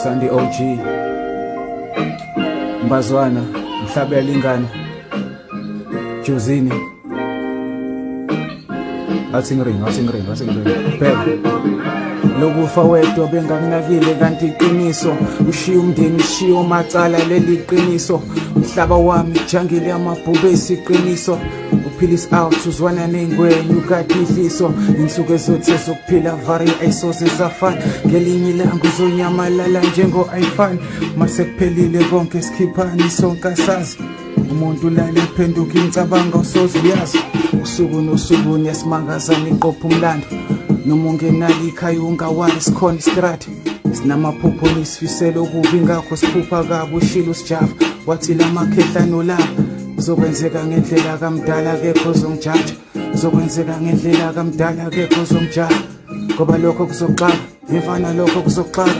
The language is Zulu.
Sandy OG Mbazwana Mhlabela ingane Jozini. Athi ngiringi, athi ngiringi, athi ngiringi. Bheka lokufa wedwa bengakunakile, kanti iqiniso ushiya umndeni, ushiya omacala. Leli qiniso, umhlaba wami jangile yamabhubesi. Iqiniso uphilisa out, uzwana ney'ngwenye, ukade idliso. Insuku ezothi zokuphila vari ayisoze zafana. Ngelinye ilanga uzonyamalala njengo-iPhone. Mase kuphelile konke, sikhiphani sonke asazi. Umuntu ulale ephenduka imicabango, usoze uyazi. Usuku nosuku niyasimangaza, niqopha umlando. Noma ungenalo ikhaya ungawari, sikhona istrati. Sinamaphupho, nisifisela okubi, ngakho siphupha kabi. Ushilo usijava wathi lamakhehla nolaka kuzokwenzeka ngendlela kamdala, kekho ozongijaja. Kuzokwenzeka ngendlela kamdala, kekho ozongijaja, ngoba lokho kuzoxaka imfana, lokho kuzoxaka.